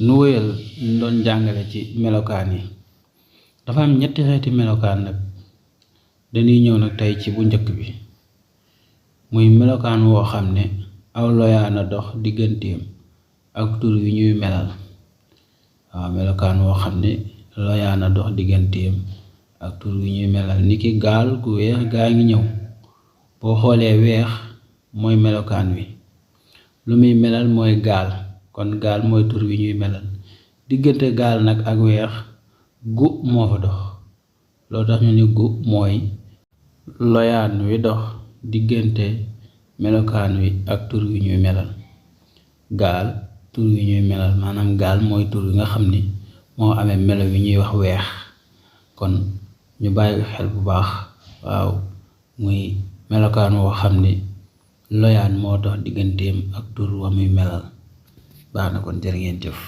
nu wéyal ñu doon jàngale ci melokaan yi. Dafa am ñetti xeeti melokaan nag, dañuy ñëw nag tey ci bu njëkk bi, muy melokaan woo xam ne aw loyaan a dox digganteem ak tur wi ñuy melal. waaw melokaan woo xam ne loyaan a dox digganteem ak tur wi ñuy melal, niki gaal gu weex gaa ngi ñëw. boo xoolee weex mooy melokaan wi, lu muy melal mooy gaal, kon gaal mooy tur wi ñuy melal. diggante gaal nag ak weex gu moo fa dox, loo tax ñu ni gu mooy loyaan wi dox diggante melokaan wi ak tur wi ñuy melal. gaal tur wi ñuy melal, maanaam gaal mooy tur wi nga xam ni moo amee melo wi ñuy wax weex. kon ñu bàyyi xel bu baax, waaw muy melokaan woo xam ni loyaan moo dox digganteem ak tur wa muy melal. baax na, kon jërë ngeen jëf.